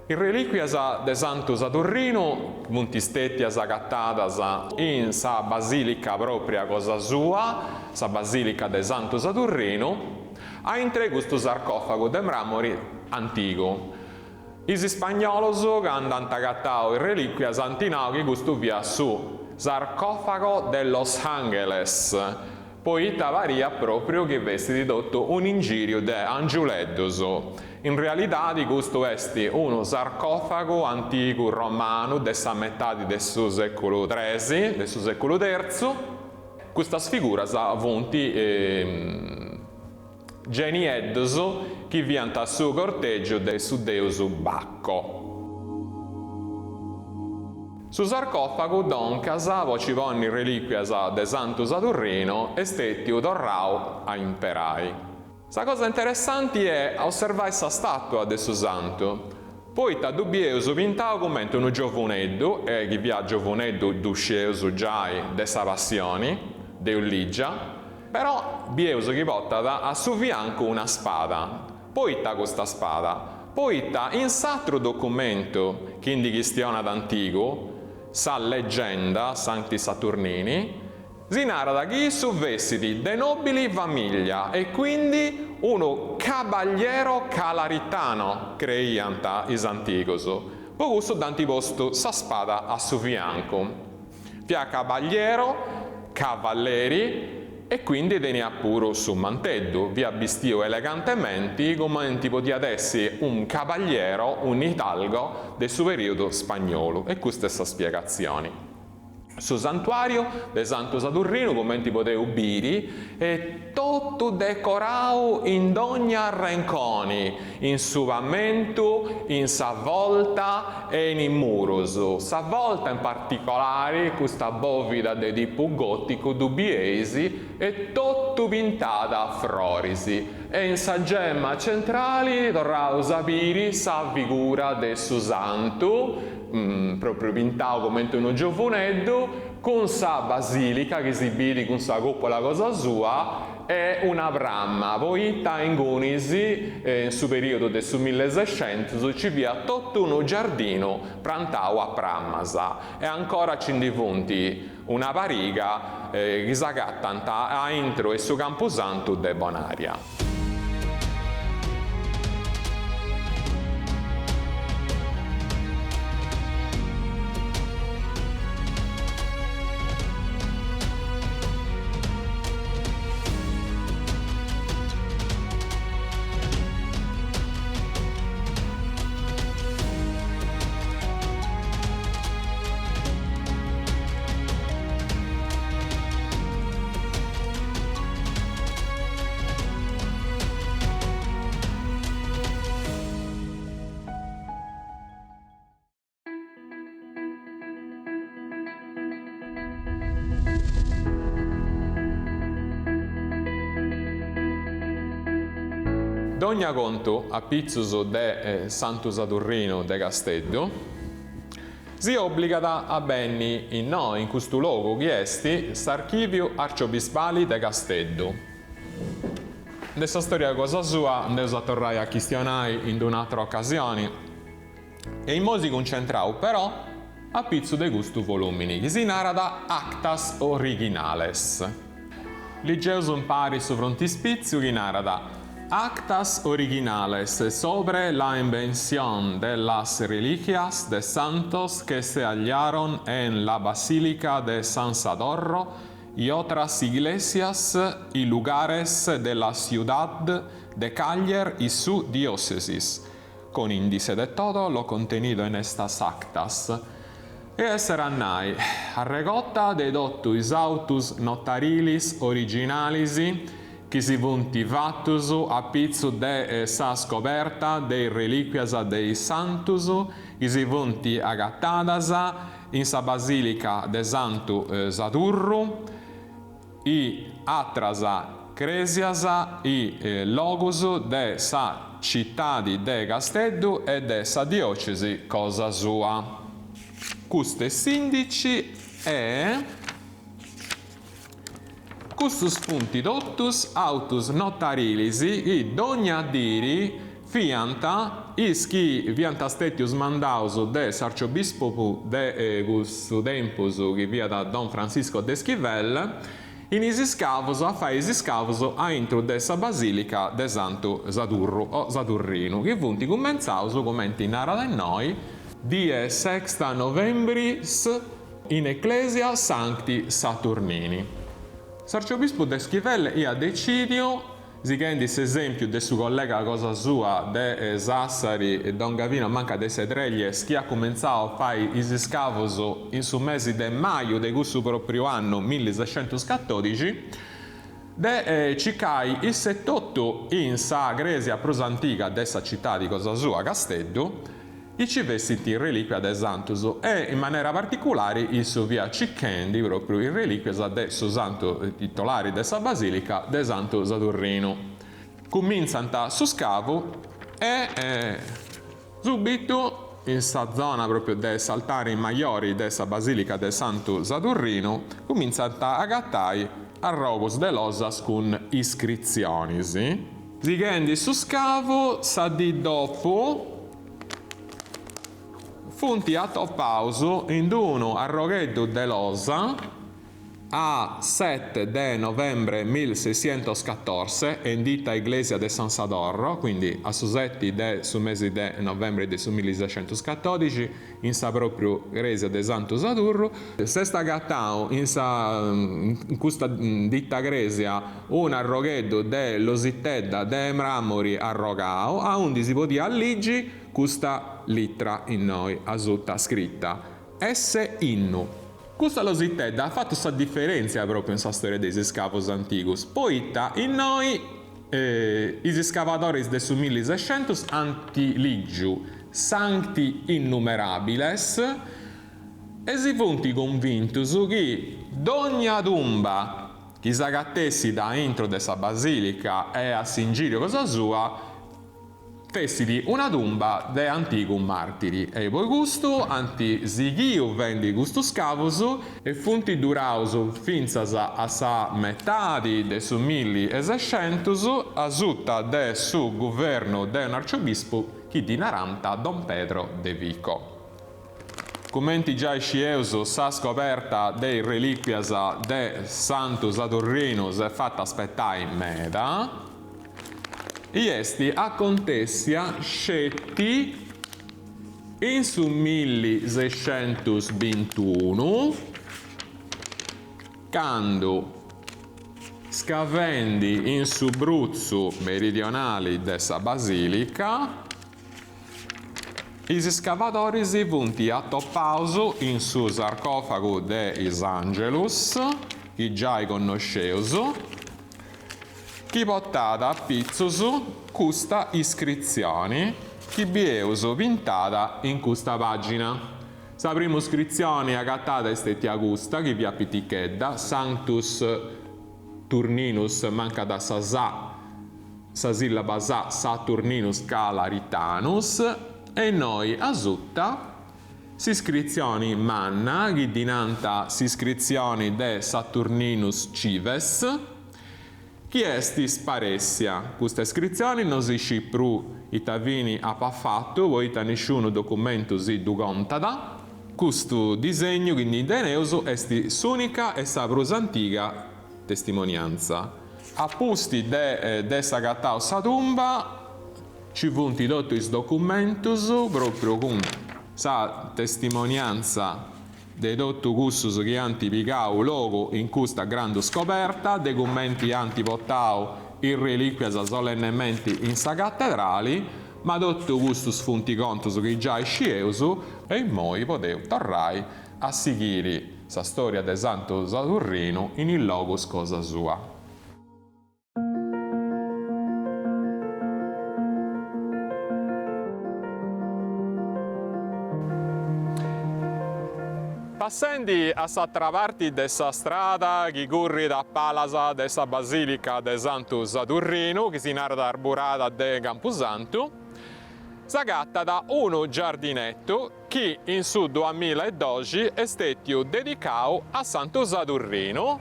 Is relìcuias de Santu Sadurrinu funt stètias agatadas in sa basìlica pròpria cosa sua, sa Basìlica de Santu Sadurrinu, a intre custu sarcòfagu de mràmori antigu. Is ispagnolos, candu ant agatau is relìcuias, ant nau chi custu fiat su Sarcófago de los Ángeles, poita pariat pròpriu chi fessit totu un'ingìriu de angiuleddus. In realidadi custu est unu sarcòfagu antigu romanu de sa metadi de su sèculu tres, de su sèculu tertzu. Custas figuras funt genieddus chi fiant a su cortègiu de su deus Bacco. Su sarcòfagu, doncas, po ci ponni relìcuias de Santu Sadurrinu, est stètiu torrau a imperai. Sa cosa interessanti est a osservai sa stàtua de su santu, poita ddu bieus pintau cumenti unu giovuneddu, e chi fiat giovuneddu ddu scieus giai de sa passioni, dd'eus lìgia, però bieus chi portat a su fiancu una spada. Poita custa spada? Poita in s'atru documentu chi ndi chistionat antigu, sa Legenda Sancti Saturnini, Si narat chi issu fessit de nobili famiglia e quindi unu caballero calaritano, creiant is antigos, po cussu dd'ant postu sa spada a su fiancu. Fiat caballero, cavalleri, e quindi teniat puru su manteddu, fiat bistiu elegantementi cumenti podiat essi un caballero, un hidalgo de su periodu spagnolu, e custa est sa spiegatzioni. Su santuàriu de Santu Sadurrinu, cumenti podeus biri, est totu decorau in dogna arrenconi, in su pamentu, in sa volta e in is murus. Sa volta in particolari, custa bòvida de tipu gòticu, ddu bieis, est totu pintada a froris e in sa gemma centrali torraus a biri sa figura de su santu, propriu pintau comente unu giovuneddu, cun sa basilica chi si bidi cun sa cupola cosa sua e una pramma, poita ingunis in su periodu de su millesescentus ci fiat totu unu giardinu prantau a prammas e ancora ci ndi funt una pariga chi s'agatant aintru 'e su campusantu de Bonaria. Dogna contu a pitzus de Santu Sadurrinu de Casteddu si obbligat a benni innoi in custu logu chi est s'Archìviu Arciobispali de Casteddu. De sa storia cosa sua nd'eus a torrai a chistionai in d'un'atra ocasioni e immoi si cuncentraus però a pitzu de custu volùmini chi si narat Actas Originales. Ligeus impari su frontispìtziu chi narat, Actas originales sobre la invención de las reliquias de santos que se hallaron en la Basílica de San Sadorro y otras iglesias y lugares de la ciudad de Càglier y su diócesis, con índice de todo lo contenido en estas actas. E est a nai, arregota de totu is autus notarilis originalis chi si funt fatus a pitzu de sa scoberta de is relìquias de is santus chi si funt agatadas in sa Basìlica de Santu Sadurru i atras crèsias i logus de sa citadi de Casteddu e de sa diòcesi cosa sua. Custu est s'ìndici e custus funt totus autus notarilis chi dogna diri Fiant is chi fiant stètius mandaus de s'arciobispopu de cussu tempus chi fiat Don Francisco de Esquivel in is iscavos a fai is iscavos aintru de sa basìlica de Santu Sadurru o Sadurrinu chi funt cumentzaus, cumenti narat innoi, die sexta novembris in ecclesia Sancti Saturnini. S'arciobispu de Esquivel iat decìdiu Sighendi s'esèmpiu de su collega cosa sua de Sassari, Don Gavino Manca de Sedrelles, chi at cumentzau a fai is iscavos in su mesi de maju de cussu pròpriu annu millisescentuscatòdixi, de circai isse etotu in sa crèsia prus antiga de sa citadi cosa sua, Casteddu, chi ci fessint is relìquias de santus e in manera particulari issu fiat circhendi pròpriu is relìquias de su santu titolari de sa basìlica de Santu Sadurrinu. Cumintzant su scavu e subitu in sa zona pròpriu de s'altari majori de sa basìlica de Santu Sadurrinu cumintzant a agatai arrogus de losas cun iscritzionis. Sighendi su scavu, sa dì dopu, funt atopaus in d'unu arrogheddu de losa a sete de novembre milleseixientoscatorze en dita iglesia de San Sadorro, quindi a su seti de su mesi de novembre de su milleseixientuscatodixi in sa propriu cresia de Santu Sadurru. S'est agatau in sa in custa dita cresia unu arrogheddu de lositedda de mramori arrogau aundi si podiat ligi custa litra innoi asuta scrita, S. Innu. Custa lositedda at fatu sa diferentzia propriu in sa storia de is iscavos antigus, poita innoi is iscavadoris de su millisescentus ant ligiu Sancti Innumerabiles e si funt cunvintus chi dogna tumba chi s'agatessit aintru de sa basilica e a s'ingiriu cosa sua fessit una tumba de antigu martiri e po custu ant sighiu fendi custus scavus e funt duraus fintzas a sa metadi de su millisescentus asuta de su guvernu de un'arciobispu chi ddi narant Don Pedro de Vico. Cumenti giai scieus sa scoberta de is relìquias de Santu Sadurrinu s'est fata aspetai meda i est acontèssia sceti in su millisescentusbintunu, candu, scavendi in su brutzu meridionali de sa basìlica, Is iscavadoris funt atopaus in su sarcòfagu de is Àngelus, chi giai connosceus, chi portat apitzus custa iscritzioni chi bieus pintada in custa pàgina. Sa primu iscritzioni agatada est stètia custa, chi fiat pitichedda, Sanctus Turninus mancat sa sa. Sa sillaba sa Saturninus Calaritanus e innoi asuta s'iscritzioni manna chi ddi nant s'iscritzioni de Saturninus Cives chi est sparessia. Custa iscritzioni no si scit prus ita fini apat fatu poita nisciunu documentu si ddu contat. Custu disegnu chi ndi teneus est s'unica e sa prus antiga testimoniantza. A pustis de dd'essi agatau sa tumba nci funt totu is documentus pròpriu cun sa testimoniantza de totu cussus chi ant pigau logu in custa grandu scoberta, de cumenti ant portau is relìquias solennementi in sa catedrali, ma totu custus funt contus chi giai scieus e immoi podeus torrai a sighiri sa storia de Santu Sadurrinu in is logus cosa sua. Passendi a s'atra parti de sa strada chi currit a palas de sa Basilica de Santu Sadurrinu, chi si narat Arburada de Campusantu, s'agatat unu giardinetu chi in su duamilla e doxi est stètiu dedicau a Santu Sadurrinu,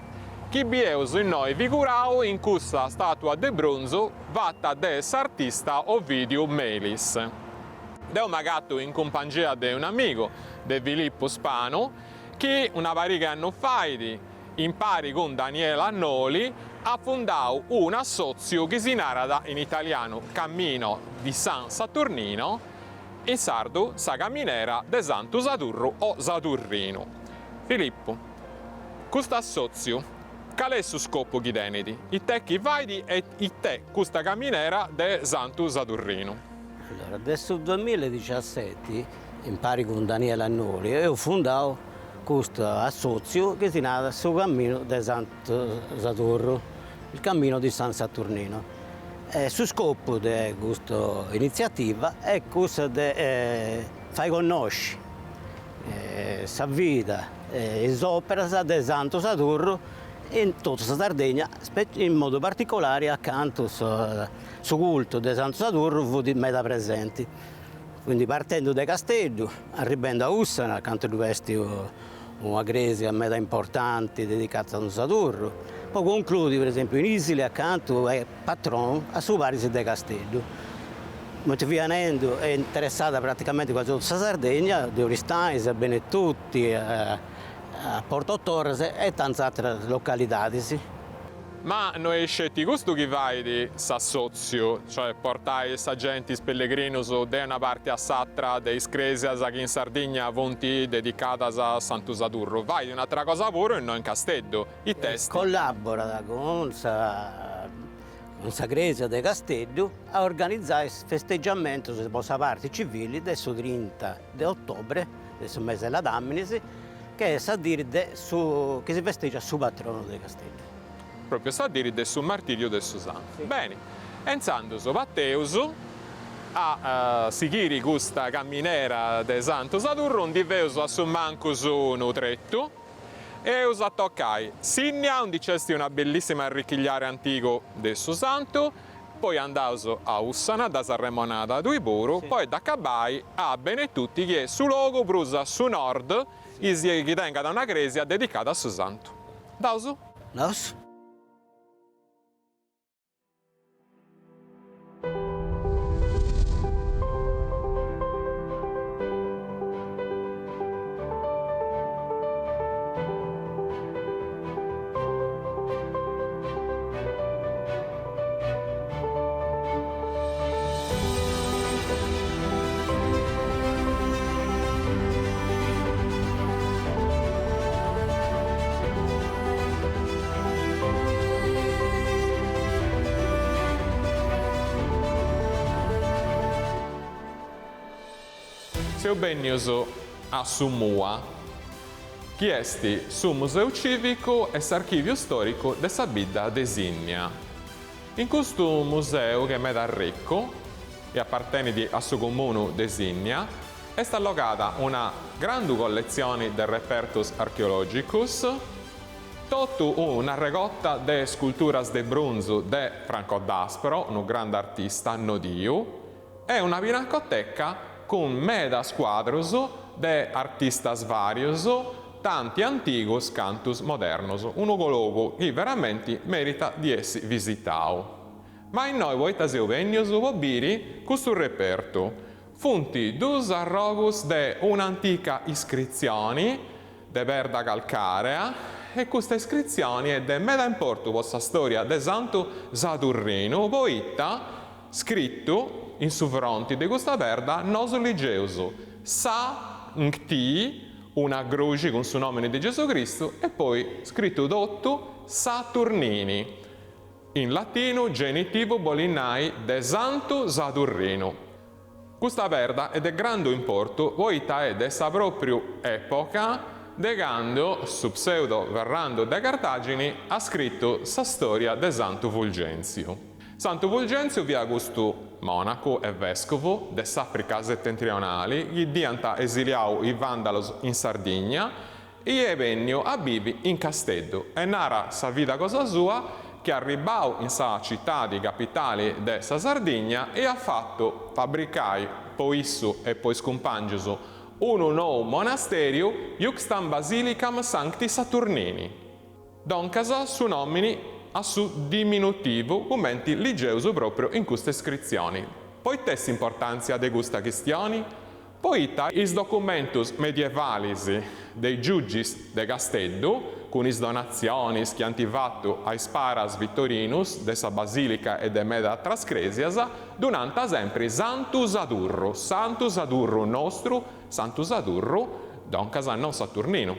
chi bieus innoi figurau in custa stàtua de brunzu fata de s'artista Ovidiu Melis. Deu m'agatu in cumpangia de un'amigu, de Filippu Spanu, chi una pariga 'e annus fait, impari cun Daniela Noli, at fundau un'assòtziu chi si narat in italianu Cammino di San Saturnino, In sardu sa caminera de Santu Sadurru o Sadurrinu. Filippu, custu assòtziu cale est su scopu chi tenit? It'est chi fait e it'est custa caminera de Santu Sadurrinu? Allora, de su duamilla e diciaseti, impari cun Daniela Noli, eus fundau custu assòtziu chi si narat Su Camminu de Santu Sadurru, Il Cammino di San Saturnino. Su scopu de custa initziativa est cussa de fai connosci sa vida e is operas de Santu Sadurru in totu sa Sardegna, in modu particolari acantu su cultu de Santu Sadurru fut meda presenti. Quindi partendu de Casteddu, arribendu a Ussana, acantu ddu est una cresia meda importanti dedicata a Santu Sadurru, po concludi per esempiu in Isili acantu est patronu a su paris de Casteddu. Cumenti fia nendu est interessada praticamenti quasi totu sa Sardegna, de Oristanis a Benetutti a Porto Torres e tantas ateras localidadis. Ma no est sceti custu chi fait s'assòtziu, cioè portai sa genti, is pellegrinus, de una parti a s'atra de is crèsias chi in Sardigna funt dedicadas a Santu Sadurru, fait un'atra cosa puru innoi in Casteddu. It'est? Collàborat cun sa cun sa crèsia de Casteddu a organizai is festeggiamentus po sa parti civili de su trinta de ottobre de su mesi de ladàminis, Che est sa diri de su chi si festeggiat su patronu de Casteddu. Propriu sa diri de su martiriu de su santu. Beni, e intzandus parteus a sighiri custa caminera de Santu Sadurru, ndi feus a su mancus unu tretu e eus a tocai Sinnia, aundi nc'est una bellissima arrichigliari antigu de su santu, Poi andaus a Ussana, dd'as arremonada tui puru, poi dd'acabai a Benetutti chi est su logu prus a su nord chi tengat una crèsia dedicada a su santu. Andaus? Andaus. Seus bennius a su MUA, chi est su Museu Cìvicu e s'Archìviu Stòricu de sa bidda de Sìnnia. In custu museu, chi est meda arricu e apartenit a su Comunu de Sìnnia, est allogada una grandu colletzioni de repertus archeològicus. Totu un'arregota de sculturas de brunzu de Franco D'Aspro, unu grandu artista nodiu, e una pinacoteca cun medas cuadrus de artistas vàrius, tanti antigus cantus modernus, unu logu chi veramenti meritat di essi visitau. Ma innoi poita seus bennius po biri custu repertu? Funt dus arrogus de un'antica iscritzioni de perda calcarea e custa iscritzioni est de meda importu po sa storia de Santu Sadurrinu poita scritu in su fronti de custa perda nosu ligeus Sa ncti una gruxi cun su nomini de Gesù Cristu e poi scritu totu Saturnini In latinu genitivu bolit nai de Santu Sadurrinu. Custa perda est de grandu importu poita est de sa pròpriu època de candu su pseudo Ferrandu de Cartàgini at scritu sa stòria de Santu Fulgèntziu. Santu Fulgèntziu fiat custu mònacu e vèscovu de s'Àfrica setentrionali chi dd'iant esiliau is vàndalos in Sardigna I est benniu a bivi in Casteddu e narat sa vida cosa sua chi arribau in sa citadi capitali de sa Sardigna iat fatu fabricai po issu e po is cumpangius unu nou monasteriu iuxtam basilicam sancti Saturnini. Doncas su nomini a su diminutivu cumenti ligeus propriu in custa iscritzioni. Poita est s'importantzia de custa chistioni? Poita is documentus medievalis de is giugis de Casteddu, cun is donatzionis chi ant fatu a is paras vitorinus de sa Basilica e de meda atras cresias, ddu nant sempri Santu Sadurru, Santu Sadurru nostru, Santu Sadurru, doncas non Saturninu.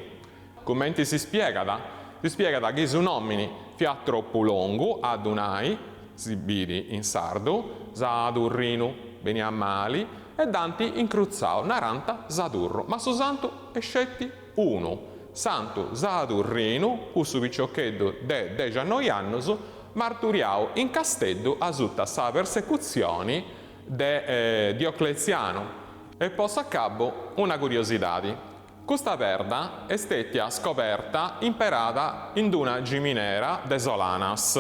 Cumenti si spiegat? Si spiegat chi su nomini fiat tropu longu a ddu nai, si biri in sardu, Sadurrinu, beniat mali, e dd'ant incrutzau, narant Sadurru, ma su santu est sceti unu, Santu Sadurrinu, cussu piciocheddu de dexianoi annus, marturiau in Casteddu asuta sa persecutzioni de Diocletzianu. E po s'acabu una curiosidadi, Custa perda est stètia scoberta imperada in d-una giminera de Solanas.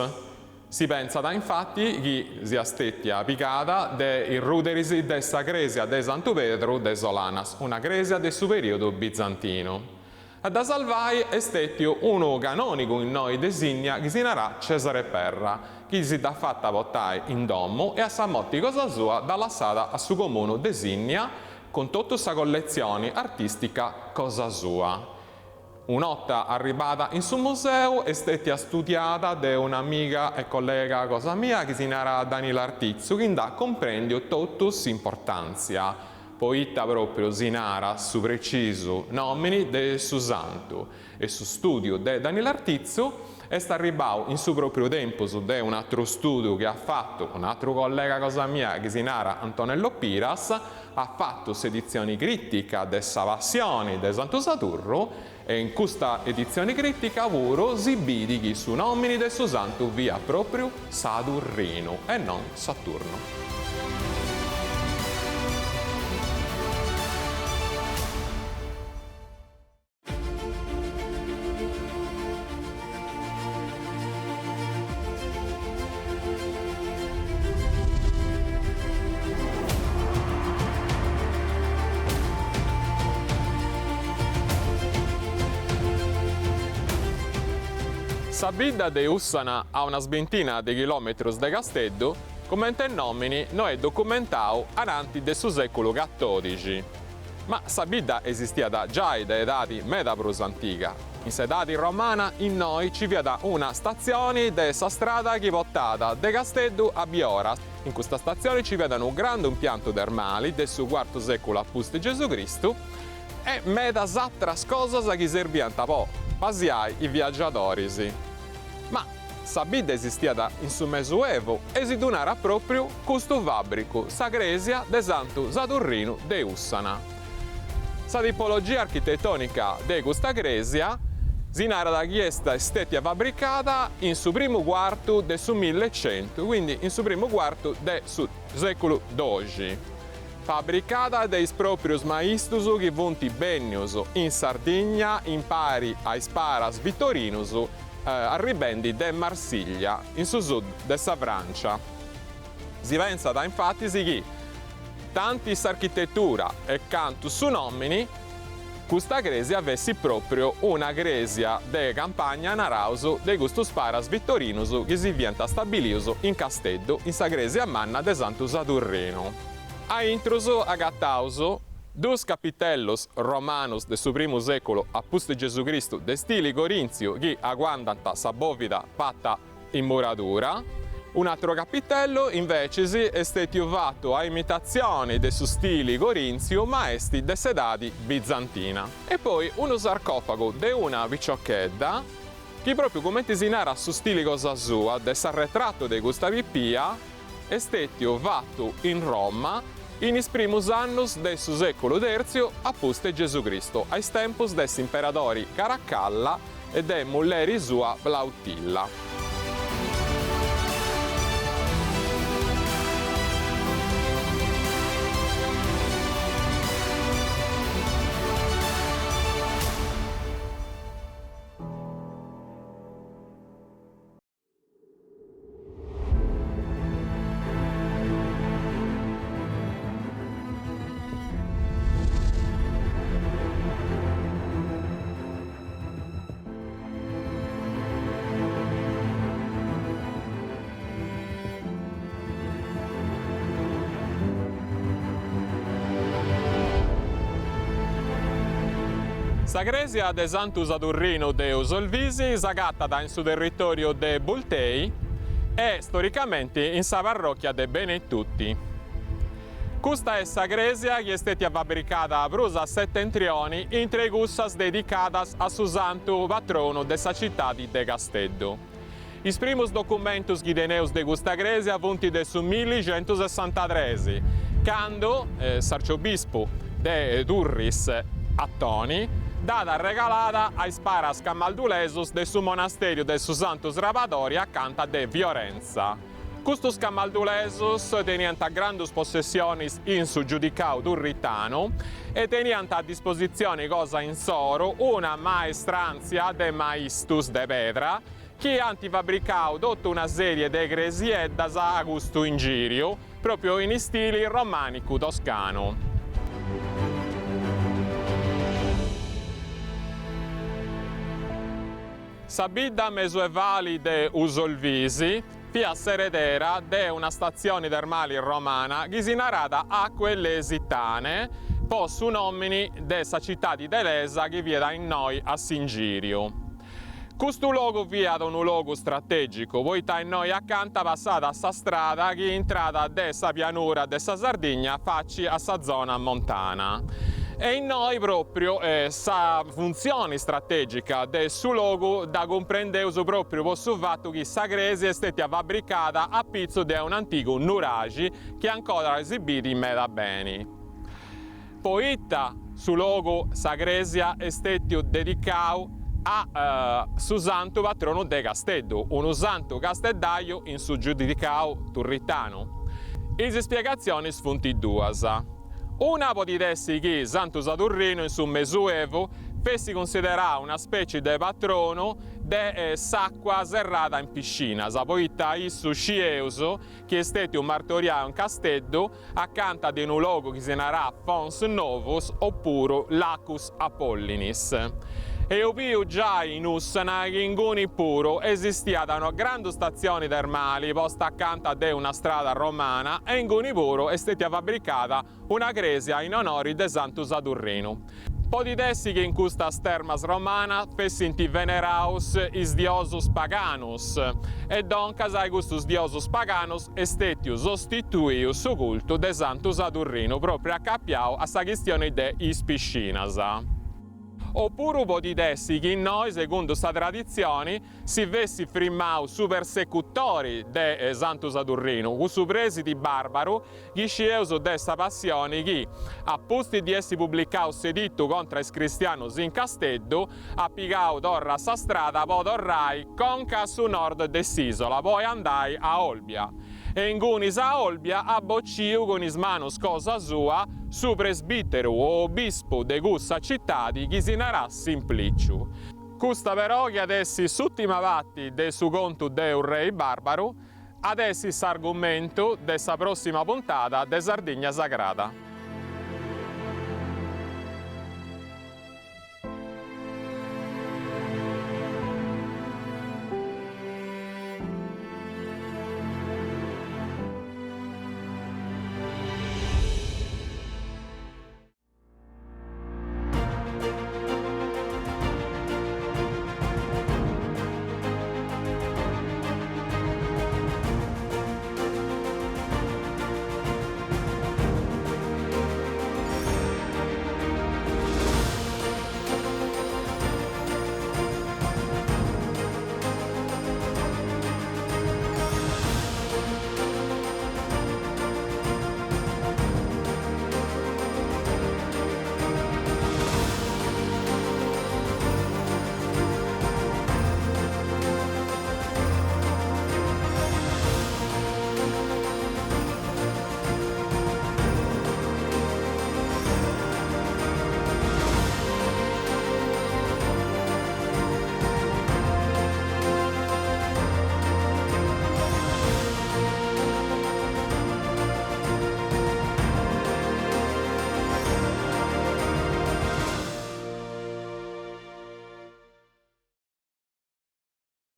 Si pentzat infati chi siat stètia pigada de is ruderis de sa crèsia de Santu Pedru de Solanas, una crèsia de su perìodu bizantinu. A dda salvai est stètiu unu canònigu innoi de Sinnia chi si naràt Cesare Perra, chi si dd'at fata portai in domu e a sa morti cosa sua dd'at lassada a su comunu de Sinnia cun totu sa colletzioni artìstica cosa sua. Un'orta arribada in su museu est stètia studiada de un'amiga e collega cosa mia chi si narat Danila Artizzu chi nd'at cumprèndiu totu s'importàntzia, poita pròpriu si narat su precisu nòmini de su santu e su stùdiu de Danila Artizzu est arribau in su pròpriu tempus de un'atru stùdiu chi at fatu un'atru collega cosa mia chi si narat Antonello Piras, at fatu s'editzioni crìtica de sa Passioni de Santu Sadurru e in custa editzioni crìtica puru si bidi chi su nòmini de su santu fiat pròpriu Sadurrinu e non Saturnu. Sa bidda de Ussana, a unas bintina de chilòmetrus de Casteddu, comente nòmini no est documentau ananti de su sèculu catòdixi. Ma sa bidda esistiat giai de edadi meda prus antiga. In s'edadi romana innoi ci fiat una statzioni de sa strada chi portàt de Casteddu a Biora. In custa statzioni ci fiat unu grandu impiantu termali de su cuartu sèculu a pustis Gesù Cristu e medas atras cosas chi serbiant po pasiai is viagiadoris. Ma Sa bidda esistiat in su Mesuevu e si ddu narat pròpriu custu fàbricu, sa crèsia de Santu Sadurrinu de Ussana. Sa tipologia architetònica de custa crèsia si narat chi est stètia fabricada in su primu cuartu de su millecentu, quindi in su primu cuartu de su sèculu doxi. Fabricada de is pròprius maistus chi funt bènnius in Sardigna impari a is paras vitorinus arribendi de Marsiglia, in su sud de sa Frància. Si pensat infatis chi, tanti s'architetura e cantu su nòmini, custa crèsia fessit pròpriu una crèsia de campagna, naraus, de custus paras vitorinus chi si fiant stabilius in Casteddu, in sa crèsia manna de Santu Sadurrinu. A intrus agataus Dus capitellus romanus de su primu sèculu a pustis Gesù Cristu de stili corìntziu chi aguantant sa bòvida fata in muradura. Un'atru capitellu, invecis, est stètiu fatu a imitatzioni de su stili corìntziu ma est de s'edadi bizantina. E poi unu sarcòfagu de una piciochedda chi pròpriu cumenti si narat su stili cosa sua de s'arretratu de custa pipia est stètiu fatu in Roma in is primus annus de su sèculu tertziu a pustis Gesù Cristu, a is tempus de s'imperadori Caracalla e de mulleri sua Plautilla. Sa crèsia de Santu Sadurrinu de Usolvisi s'agatat in su territòriu de Bultei e storicamenti in sa parròchia de Benetutti. Custa est sa crèsia chi est stètia fabricada prus a setentrioni intre cussas dedicadas a su santu patronu de sa citadi de Casteddu. Is primus documentus chi teneus de custa crèsia funt de su millixentusessantatres, candu s'arciobispu de Turris, Attoni, dd'at arregalada a is paras camaldulesus de su monastèriu de su Santu Srabadori acanta de Fiorentza. Custus camaldulesus teniant grandus possessionis in su giudicau turritanu e teniant a dispositzioni cosa insoru una maestràntzia de maistus de pedra chi ant fabricau totu una sèrie de cresieddas a custu ingìriu, pròpriu in istili romànicu toscanu. Sa bidda mesuevali de Usolvisi fiat s'eredera de una statzioni termali romana chi si naràt Aquae Lesitane po su nòmini de sa citadi de Lesa chi fiat innoi a s'ingìriu. Custu logu fiat unu logu stratègicu poita innoi acanta passàt sa strada chi intràt de sa pianura de sa Sardigna faci a sa zona montana e innoi pròpriu sa funtzioni stratègica de su logu dda cumprendeus pròpriu po su fatu chi sa crèsia est stètia fabricada a pitzu de un'antigu nuraxi chi ancora si bidi meda beni. Poita su logu, sa crèsia, est stètiu dedicau a su santu patronu de Casteddu, unu santu casteddaju in su giudicau turritanu? Is ispiegatzionis funt duas. Una podit essi chi Santu Sadurrinu in su Mesuevu fessit cunsiderau una spècie de patronu de s'àcua serrada in piscinas, poita issu scieus chi est stètiu martoriau in Casteddu acanta de unu logu chi si narat Fons Novus opuru Lacus Apollinis. Eus biu giai in Ussana chi inguni puru esistiat una grandu statzioni termali posta acanta de una strada romana e inguni puru est stetia fabricada una crèsia in onori de Santu Sadurrinu. Podit essi chi in custas termas romanas fessint veneraus is diosus paganus e doncas a custus diosus paganus est stetiu sostituiu su cultu de Santu Sadurrinu propriu acapiau a sa chistioni de is piscinas. Opuru podit essi chi innoi, segundu sa traditzioni, si fessit frimmau su persecutori de Santu Sadurrinu, cussu presidi barbaru chi scieus de sa passioni chi, a pustis di essi publicau s'edittu contra is cristianus in Casteddu, at pigau torra sa strada po torrai conca a su nord de s'isola poi andai a Olbia. E ingunis a Olbia at bociu cun is manus cosa sua su presbiteru o obispu de cussa citadi chi si naràt Simpliciu. Custa però chi at essi s'ùtima parti de su contu de Urrei Bàrbaru, at essi s'argumentu de sa pròssima puntada de Sardigna Sagrada.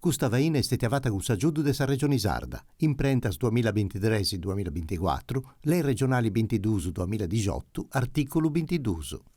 Custa faina est stètia fata cun s'agiudu de sa Regioni Sarda, Imprentas duamilla bintitres duamilla binticuatru, Lei regionali bintiduus duamilla dixiotu, artìculu bintiduus.